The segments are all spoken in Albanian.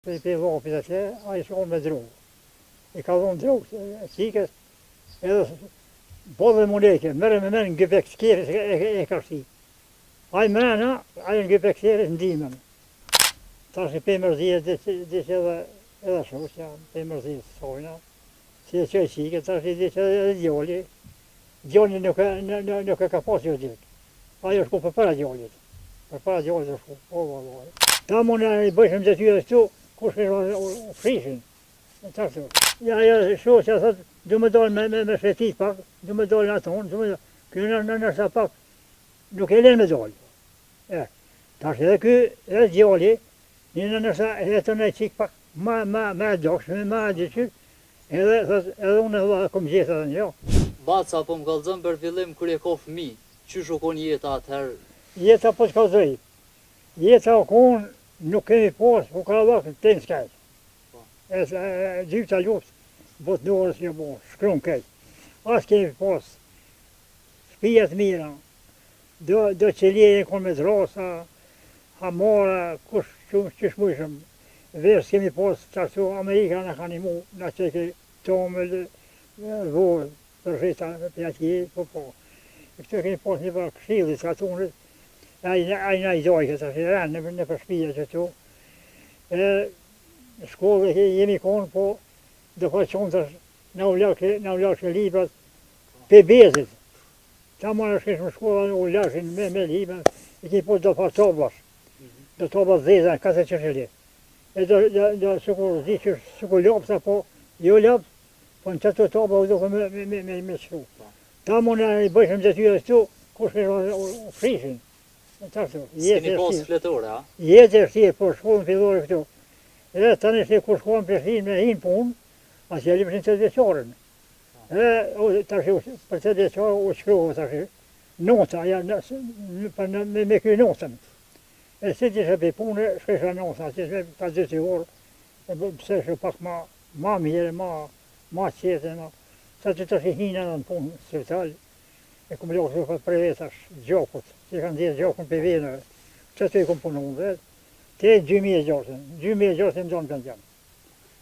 Prej prej Llapit atje, ai shkon me drogë. I ka dhonë drogë çikës, edhe boll dhe muneke, merre me men në gypek të kerrit e, e, e ka shti. Ai mrena, ai në gypek të kerrit në dimën. Tash i pej mërzies, diq edhe, edhe shoqja, pej mërzies sojna, si e çoi çikën, tash i diq edhe, edhe djali. Djali nuk e, nuk, nuk e ka pas jo djek. Ai është shku përpara djalit. Përpara djalit është shku, po vallai. Tamon i bëjshim detyrë këtu, kush e u fshishin. Qashtu. Ja, ja, shoqja thot, du me dalë me, me, me shetit pak, du me dalë në atë du me dalë. Ky në, në, nështë pak, nuk e len me dalë. E, tash edhe ky, edhe djali, një në nështë e të në qik pak, ma, ma, ma e dokshme, ma e dyqyr, edhe, thot, edhe unë edhe kom gjetë edhe një. Baca, po më kallzon për fillim kur je ko fëmijë, qysh u kon jeta atëherë? Jeta po të kallzoj, jeta u kon, nuk kemi pas fukarallëk në tenë s'kejt. Po. E, e, dyta luftë botnore që bo, shkrum kejt. As kemi pas shpija të mira, do, do qelie e kon me drasa, hamara, kush qysh, qysh mujshëm. Vesh s'kemi pas, qashtu Amerika na ka nimu, na çojke tomël, vorë, për shita për atje, po po. E këtu kemi pas një farë këshillit të katunit, ai ai na i dojke, tash i renë në, nëpër shpija që tu. E në shkollë e jemi konë, po do pa qonë tash, na u lashë, na u lashë librat pe bezit. Ta marrë shkeshëm në shkolla, u lashin me, me libra, i kemi po do farë tablash, do tabla zeza, ka se qëshë E do, do, do, sikur, di që sikur lapsa, po jo laps, po në qato tabla u duke me, me, me, me, me shkru. Tamon i bëjshim detyrë këtu, kush e u fshishin. Qashtu, jetë e S'keni pas fletore, a? Jetë e vështirë, po shkollën fillore këtu. E tani se kur shkuam Prishtinë me hinë punë, atje lypshin të vjeçarën. E, u, tash për të vjeçarë u shkruhu tash nota, ja, në, për në, me, me kry notën. E si t'ishe për punë, shkojsha notën, atje me ka dy orë, e pse shë pak ma, ma mirë, ma, ma qetë, ma, sa që tash i hinë edhe në punë në spital, e kum losur për për vetash, gjakut, që kanë dhjetë gjakun për venëve, që të i kum punu unë vetë, te 2006, 2006 më donë pension.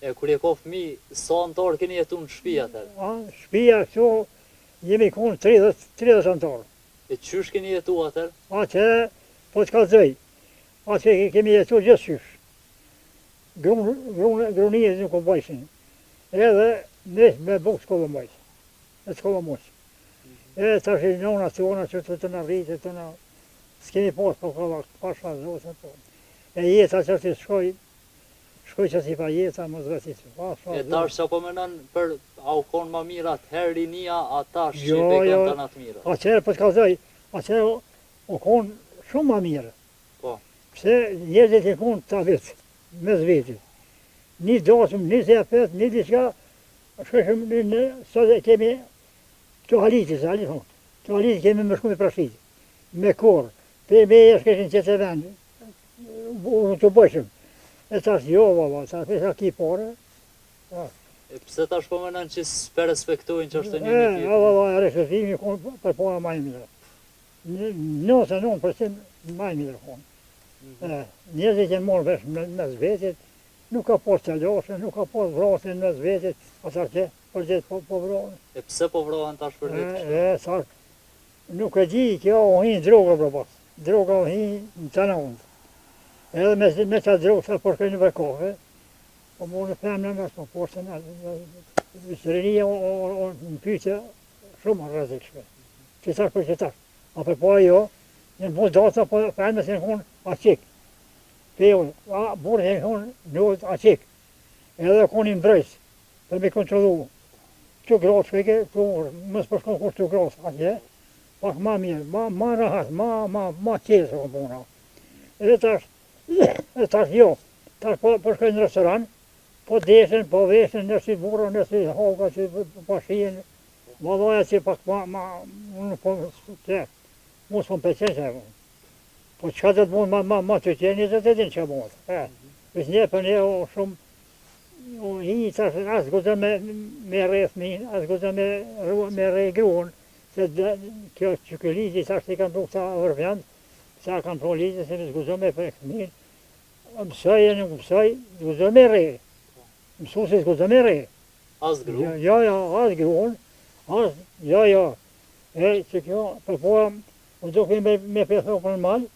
E kur je ko fëmijë, sa anëtar keni jetu në shtëpi atëherë? A, shtëpia këtu jemi konë 30, 30 anëtar. E qysh keni jetu atëherë? Atëherë, po të kallzoj, atëherë kemi jetu gjithë qysh. Grun, grun, grunije nuk u bajshin. Edhe me, me bukë s'ka mbajt. E s'ka mujt. E tash i nona tona që të të në rritë, të në... S'kemi pas po ka pasha zotin, po. E jeta që të shkoj, shkoj që si pa jeta, mos vetë të pasha E tash ça po menon për a u kon ma mirë atëherë rinia, a tash që i pe jo, të atë mirë? Atëherë po të kallzoj, atëherë u kon shumë ma mirë. Po. Pse njerëzit e kon të vetë, mes vetit. Një dasëm, një zjarrfet, një diçka, shkojshëm në, në sot e kemi të Halitit, se Halit thonë, të Halitit kemi me shku me prashit, me korë, pe meje shkojshim në qëtë vend, u të bëjshëm. E tash jo, valla, tash e sa ki pare, E pse tash po menon që s'pe respektojnë që është një një tjetër? E, valla, e respektimi kon për para ma i mirë. 99% ma i mirë kon. Mhm. Njerëzit janë marrë vesh mes vetit, nuk ka pas telashe, nuk ka pas vrasje mes vetit, ata që për ditë po, po vrahen. E pse po vrahen tash për ditë kështu? E, sa, nuk e di, kjo u hinë droga për pas. Droga u hinë në të nëndë. Edhe me, me qatë drogë, sa po shkojnë në kafe, po mu në femna në po poshtë në, në, rinia në pyetje shumë rrezikshme. Që tash për që tash. A për po jo, janë bo data, po femnës janë konë açik. Peu, a burrë janë konë nuk açik. Edhe konë i mbrojt, për me kontrollu. Këtu gratë shkojke, këtu mos po shkon kush këtu gratë atje, pak ma mirë, ma, ma rahat, ma, ma, ma qetë se puna. Edhe tash, edhe tash jo, tash po, po shkojnë në restoran, po deshen, po veshen, nësi burra, nësi hauka që po shihen, Vallaja që pak ma, ma, unë po, që, mu s'po më pëlqen që, po çka do të mund ma, ma, ma të tjerë, një të din që mund, e, veç ne për ne o shumë, o hi tash, as guxon me, me rreh fëmin, as guxon me, me rreh gruan, se dhe, kjo që kjo ligji tash i kanë pru këta evropian, sa kanë pru ligji, se s'guxon me prek fëmin, mësoj e nuk mësoj, s'guxon me rreh. Mësuesi s'guxon me rreh. As gru? Jo, jo, jo, as gruan, as, jo, jo. E që kjo, përpara, u duke me, me pe thupën në mal,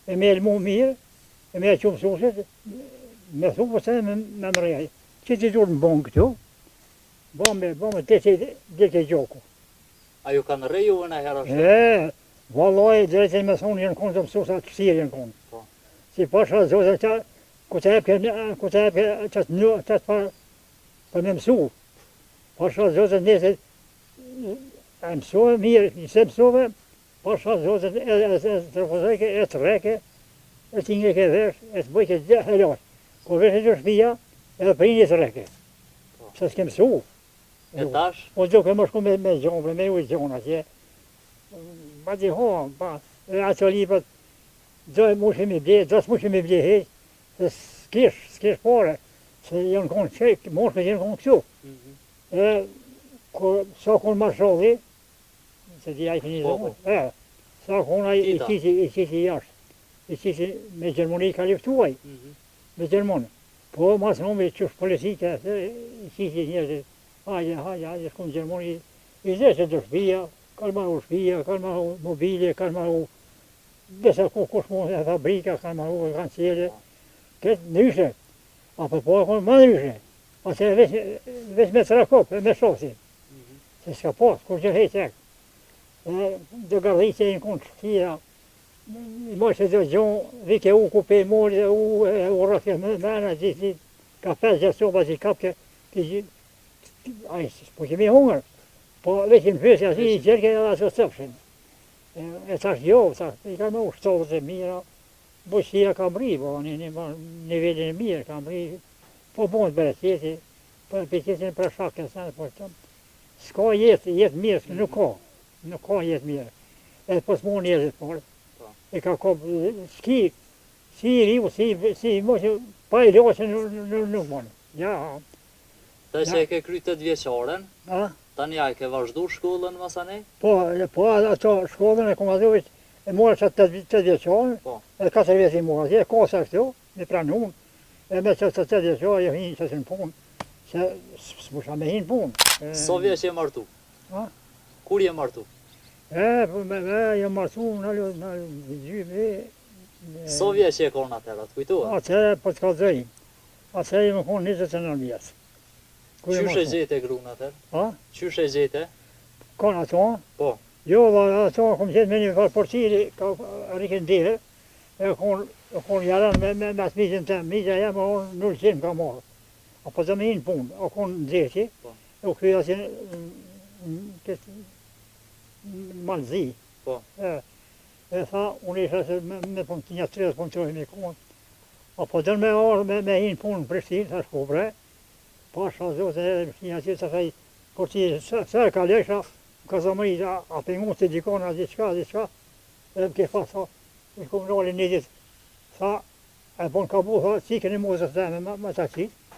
e me elmu mirë, e me e qu mësuesit, me thupë se me, me më rreh. Që ti duhet në bon këtu, bon me, bon me, të që dhe gjoku. A ju kanë rreh juve najherë ashtu? E, vallai, drejtën me thonë, janë konë të mësusa të vështirë janë konë. Po. Si pasha zotin që, ku të jepke, ku të jepke, që të një, që të për, për me mësu. Pasha zotin nëse, e mësove mirë, nëse mësove, pasha zotin e, e, e, të refuzojke, e të rrehke, e të ngreke vesh, e të bëjke gjithë helaq. Kur veshë te shpia, edhe prini të rrehke. Po. Pse s'ke mësu? E tash? Po duke më shku me, me gjonë, me ujë gjonë atje. Ba di ho, ba, e ato librat, do e mushim i ble, do s'mushim i ble hiq, se s'kish, s'kish pare, se janë konë qek, moshët janë konë këtu. Mm -hmm. E, kur, sa konë marshalli, se di ai keni po, zonë, po. e, sa konë ai i qiti, i qiti jashtë, i qiti me Gjermani ka luftuaj, mm -hmm. me Gjermani. Po, mas nomi qysh politika, se i qiti njerëzit, hajde, hajde, hajde, shku në Gjermani, i zeshe do shpia, kanë maru shpia, kanë maru mobilje, kanë maru, besa ku kush mund e fabrika, kanë maru e kanë qele, këtë ndryshe, a po po e ma ndryshe, ose veç, veç me trakop, e me shosi, mhm. se s'ka pas, kur gjë heq e, do gardhiqe i në konë të tjera, I mojshe do gjo, vike u ku pe mori dhe u e u rrëfje me mena gjithë ka pesë gjashtë sopa që kapke, ti ai po kemi hungër. Po veç në pyetje aty i gjerke edhe ato copshin. E, e tash jo, tash i kanë më shtollët e mira, bujqësia ka mri, po në një nivelin e mirë ka mri, po bëhet bereqeti, po bereqetin për shkak e sen, po s'ka jetë, jetë mirë, nuk ka, nuk ka jetë mirë. Edhe po s'mon njerëzit por, po. e ka kop, s'ki, si i riu, si, si i moqë, pa i loqe nuk, nuk, nuk mon. Ja, Tash që e ke kry 8 vjeçaren, a? tani a e ke vazhdu shkollën masanej? Po, po, ato shkollën e kom vazhdu, e mora që 8 vjeçaren, po. edhe 4 vjet i mora atje, kosa këtu, me pranun, e me që të 8 vjeçare, jo hinë që në punë, se s'musha me hinë punë. Sa vjeç je martu? A? Kur je martu? E, po me, me, jam martu në në në gjy, me... Sa vjeç je konë atëherë, të kujtohet? Atëherë, po të kallzoj, atëherë jam konë 29 vjeç. Kur jam Qysh e gjete grun atëherë? A? Qysh e gjete? Konë ato? Po. Jo, valla, ato kom gjetë me një farë portiri, ka rrikin dire, e konë, e konë jaran me, me, me atë mixhën tem, mixha jem, o në Ulqin ka marrë. Apo do me hi në punë, o konë në deti, po. e u kthy atje në këtë në Mal Zi. Po. E, e tha, unë isha se me, me punë, një 30 punëtorë me konë, apo do me ardhë me, me hi në punë në Prishtinë, thash po bre, pasha zotin edhe në Prishtinë atje, thash ai, portiri, sa, sa e kalojsha, më ka zamëri, a, a pengu të dikon, a diçka, diçka, edhe më ke fa, tha, i kom nalë një ditë, tha, E bon kabull, tha, çikën e motrës teme, me, me ta qitë.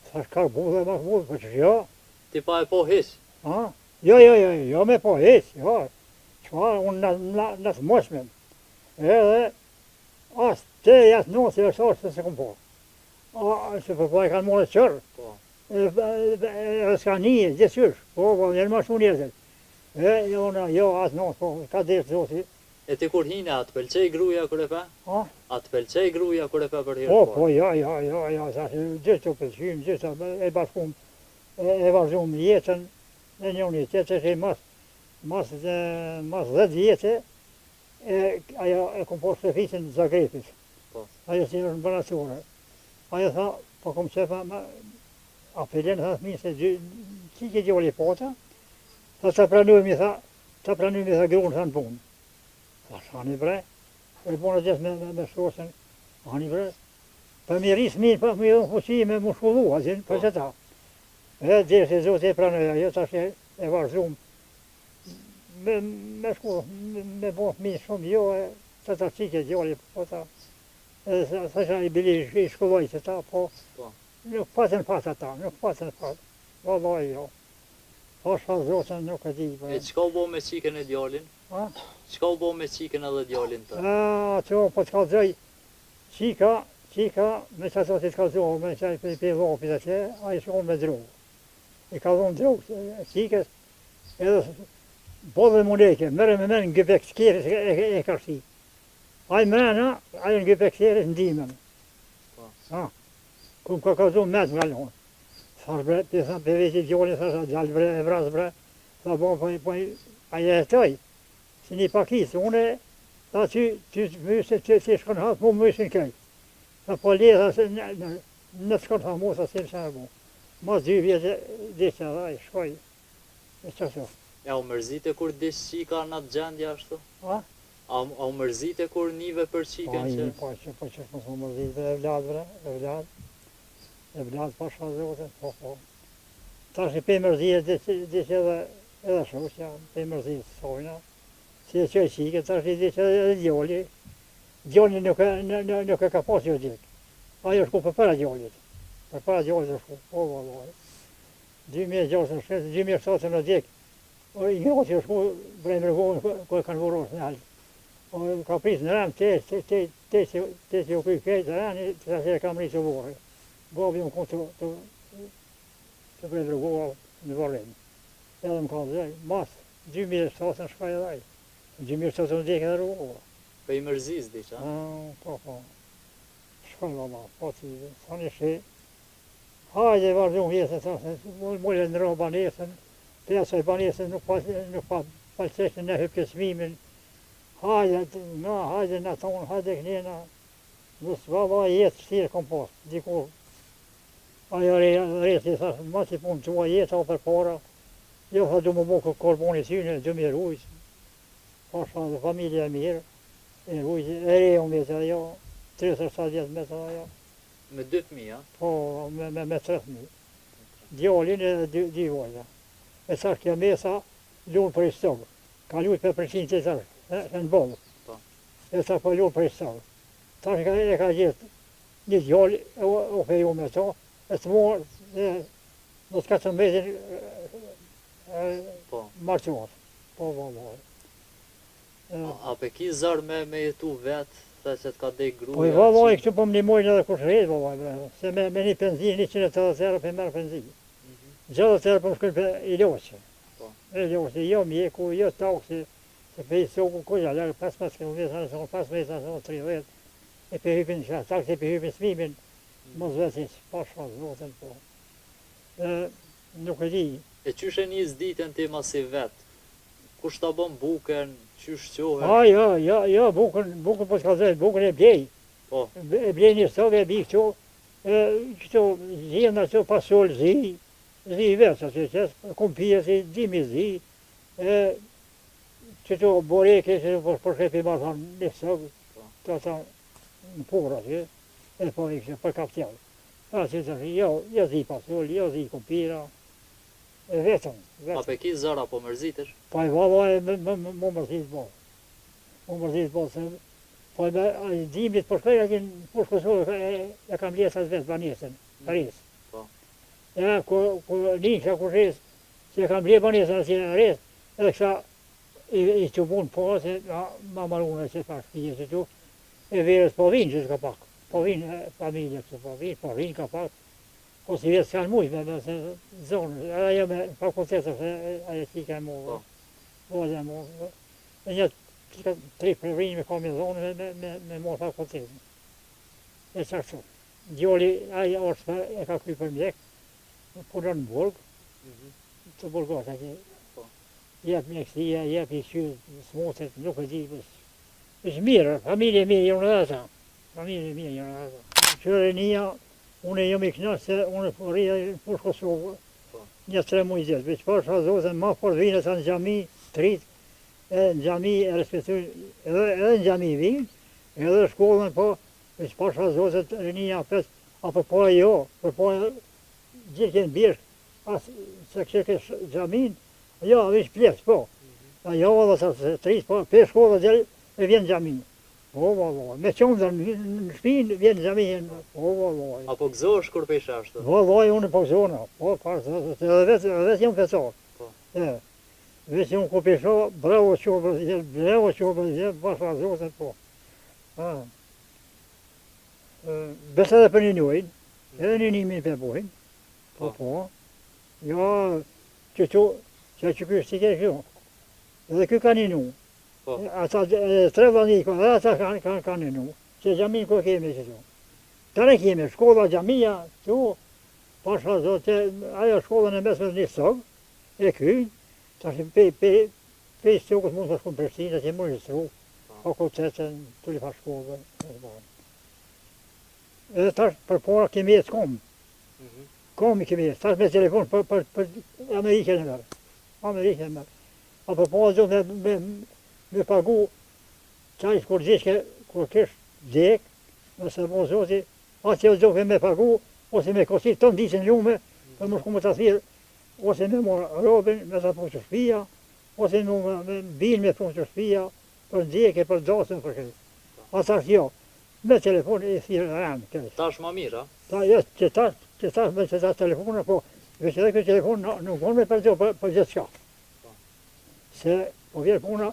Thash, kabull e makbull, po që jo. Ti pa e po hiq? A? Jo, jo, jo, jo me po hiq, jo. Çfarë, unë në, në, në të moshme. Edhe, as te jatë në se është se s'e kom po. A, se po po e kanë morë qërë. Po. E, e, e, s'ka një, gjithqysh. Po, po, janë ma shumë njerëzit. E, jo, në, jo, as në, po, ka deshtë zoti. E ti kur hine, a të pëlqej gruaja kur e pe? A? A të pëlqej gruaja kur e pe për herë Po, të parë? po, jo, jo, jo, jo, tash gjithë u pëlqyem, gjithë e bashkum, e, e vazhdum jetën, e njëri tjetër, e mas, mas, mas 10 vjetë, e, ajo e kom pas sheficën në Zagrebit. Po. Ajo si është në Banacore. Ajo tha, po kom qef ma, a pelen tha fëmijë se dy, qi ke djali pata, tha ta pranojmë, tha, Ta pranojmë tha gruan tha në punë. Thash hani bre, e bona gjithë me, me, me shoqen, hani bre, për me rritë fëmijën, për me dhënë fuqi, me mu shkollu, azin, për po. që ta. E deshti zoti e pranoj, ajo tash e, e vazhdum, me, me shku, me, me bo fëmijë shumë, jo, e, të ta qike djali, po ta, edhe thasha i bili i shkolloj që ta, po, po. nuk patën fat ata, nuk patën fat, vallai jo. Pasha zotin nuk e di. Po. E çka u bo me çikën e djalin? A? Çka u bo me çikën edhe djalin tënd? A, ato po të kallzoj. Çika, Qika, me qato që të ka zohë, me qaj prej prej Llapit atje, ai shkon me drogë. I ka dhonë drogë qikës, edhe boll dhe muneke, merre me men në göbek të kerrit e, e, e ka shti. Ai mrena, ai në göbek të kerrit n'dimën. Po. Ha. Ku më ka kallzu met më ka lonë. Thash bre, ti tha, pe veti djalin, thash, a djalë bre, e vras bre. Tha, bo, po, po, ai e hetoj. Si një pakicë, une, tha ty, ty të mysin, ty, ty shkon hapë, mu mysin krejt. Tha, po le, tha, se në, në, në të shkon, tha, mu, tha, se më e bo. Mas dy vjetë, ditë, tha, ai, shkoj, e qashtu. E u mërzite kur vdiq qika në atë gjendje ashtu? A? A, a u mërzite kur nive për qikën që... Po, po, po, që mos u mërzit, bre, evlad, bre, evlad, evlad, pasha zotin, po, po. Tash i pe mërzijet, diq edhe, edhe shoqja, pe mërzijet sojna, si e qoj qikën, tash i diq edhe, edhe djali, djali nuk e, në, nuk e ka pas jo djek. Ajo është shku përpara djalit, përpara djalit është shku, po, vallai. 2006, 2007 në djek, O i ngrati është shku Brahim Rugovën ku e kanë vorros në alë. O ka prit në rend te te te te te te te u kry krejt reni të sa e ka mri te vorri. Babi më konë të të të Brahim Rugova në vorrim. Edhe më ka dhe, mas 2007 shkoi edhe ai. Në 2007 më dek edhe Rugova. Prej mërzisë diç, a? Po, po. Shkoi valla, po ti, sa një shi. Hajde vazhdum jetën, sa se mole në rrë banesën, Pe asaj banesës nuk pa nuk pa palceshin në hypke çmimin. Hajde na, hajde na tonë, hajde kënena. Mos valla jetë vështirë kom pas, dikur. Ajo re, resi tha, ma si punë tua jeta o përpara. Jo tha du më bo kurboni tyne, du mi rujt. Pasha dhe familja e mirë, e rujt, e re unë vetë ajo, 37 vjet me të ajo. Me dy fëmijë, a? Po, me, me, me tre fëmijë. Djalin edhe dy, dy vajza. E tash kjo mesa lun për Istog. Ka lujt për Prishtinë të tash, hendboll. Po. E tash po lun për Istog. Tash ka, e ka gjetë një djalë, o, o feju me to, e të morë, e, në të 14 e, Po. martuar. Po, po, po. A, a pe ki zor me, me jetu vetë, the që të ka dek gruaja? Po i vallai këtu po më ndihmojnë edhe kushërit vallai bre, se me me një penzinë 180 euro po merr penzinë. Mm -hmm. 60 euro po më shkojnë për ilaçe. Po. Ilaçe, jo mjeku, jo taksi, se pe Istogu ku ja larg 15 km, në 15, në 30, e pe hypin që taksi pe hypin çmimin, mm. mos vetë hiç, pasha zotin po. E, nuk e di. E qysh e nis ditën ti masi vet? Kush ta bën bukën, qysh çohesh? A, jo, jo, jo, bukën, bukën po s'ka bukën e blej. Po. E blej një stog e bi këtu, e këtu zien ato fasol zi, zi vetë aty qes, kumpir si dimi zi, e këtu boreke që po po shkoj marr thonë një stog, po. të thonë në purë aty, e po i kështë për kaptjall. Pra që të jo, jo zi fasol, jo zi kumpira, E vetëm, vetëm. A pe ki zor apo mërzitesh? Po e valla e më më më mërzit po. Më mërzit po se po me ai dimrit po shkoj atje në Fushë Kosovë e, e kam lënë atë vetë banesën, mm. Paris. Po. E ku ku nin ka ku rres, se e kam lënë banesën atje në Res, edhe kisha i, i të bun po se ma, ma marrun se pa shtëpi se tu. E verës po vinë që ka pak. Po vinë familje këtu po vinë, po vinë ka pak. Po si vetë s'kanë mujtë me, me se zonë, edhe ajo me fakultet është ajo qika e modhe. Po. Vajza e modhe. E një qika tri përvrinë me ka me zonë me, me, me, me morë fakultetin. E qashtu. Djali, ai është e ka kry për mjek, punon në burg, mm -hmm. të burgos atje. Po. Jep mjekësia, jep i qyr, smutet, nuk e di, bës. Është mirë, familje mirë, jonë edhe ata. Familje mirë, jonë edhe ata. Qyre rinia, Unë jam i kënaqur se unë po rri në Fushë Kosovë. Po. Një tre muaj ditë, veç pasha Zotin ma fort vinë ata në xhami, të rit, e në xhami e respektojnë, edhe edhe në xhami vinë, edhe shkollën po, veç pasha Zotin rinia apet, a përpara jo, përpara gjithë kënë bjeshkë, as se kështë kesh xhamin, jo, veç pleq, po. A jo, valla, sa të rit, po, pe shkollë deri e vjen në xhami. Po, po, po, me qëndër në në shpinë, vjen në xhami, po, po, po. A po gëzohesh kur po i sheh ashtu? Vallai, unë po gëzohna, po, pa, se edhe vetë, edhe vetë jam fetar. Po. E, vetë jam ku po i shoh, bravo qoftë, bravo qoftë, pasha Zotin, po. A. Besa edhe për ninojnë, edhe ninimin për bojnë, po po, jo, që që, që që ky si ke kjo, edhe ky ka ninu, Po. ata edhe tre vëllani, edhe ata kanë kanë kanë ninu, që xhamin ku e kemi që që. Tani kemi shkolla, xhamia, këtu, pasha zotë, ajo shkollën e mesme në Istog, e ky, tash pe pe pe Istogës mund të shkon në Prishtinë, atje më regjistru, fakultetin, të li shkollë, e po. Edhe tash përpara kemi ecë kom, Mhm. kom i kemi ecë, tash me telefon për, për, për Amerikën e merë, Amerikën e merë. A përpara do me, me, me pagu, qaj kur gjithke, kur kish dek, nëse bo zoti, atje do me pagu, ose me kosit të ditën lume, për më shku me ta thirë, ose me marrë robin, me ta pru të shtëpia, ose me, me, me bin me pru të shtëpia, për ndjekje, për dasën, për këtë. A tash jo, me telefon e thirë rëmë, këtë. Tash ma mirë, a? Ta, jo, që tash, që tash me që tash telefona, po, veç edhe këtë telefon nuk, nuk mund me përdor për, për gjithçka. Po. Se, po vjen puna,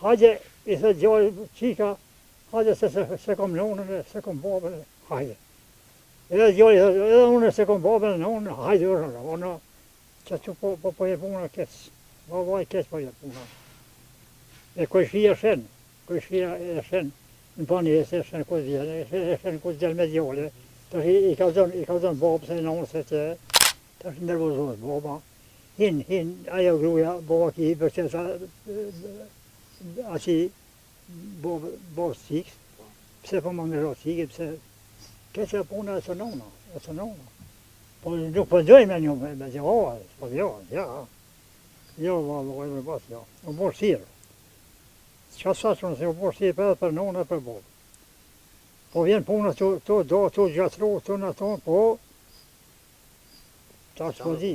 hajde, i thë djali, qika, hajde se se, se kom nonën, se kom babën, hajde. Edhe djali thë, edhe unë se kom babën, nonën, hajde, unë, unë, që që po, po, po vjen puna keq, vallai keq po vjen puna. E kojshia shen, kojshia e shen në banesë, e shen ku vjen, e shen, e shen ku del me djali. Tash i, i kallzon, i kallzon babës e nonës e që tash nervozohet baba. Hin, hin, ajo gruaja, baba ki për që sa asi babë, babë cikës, pse po më ngëro cikë, pse keqja puna e së nona, e së nona. Po nuk po dojmë me një, me, me gjë, po jo, ja. Jo, vallai, me bas, jo. U bo shtirë. Çka sa shumë se u bo shtirë për edhe për nonën e për babë. Po vjen puna të, të do, të gjatru, të në tonë, po, ta s'po di.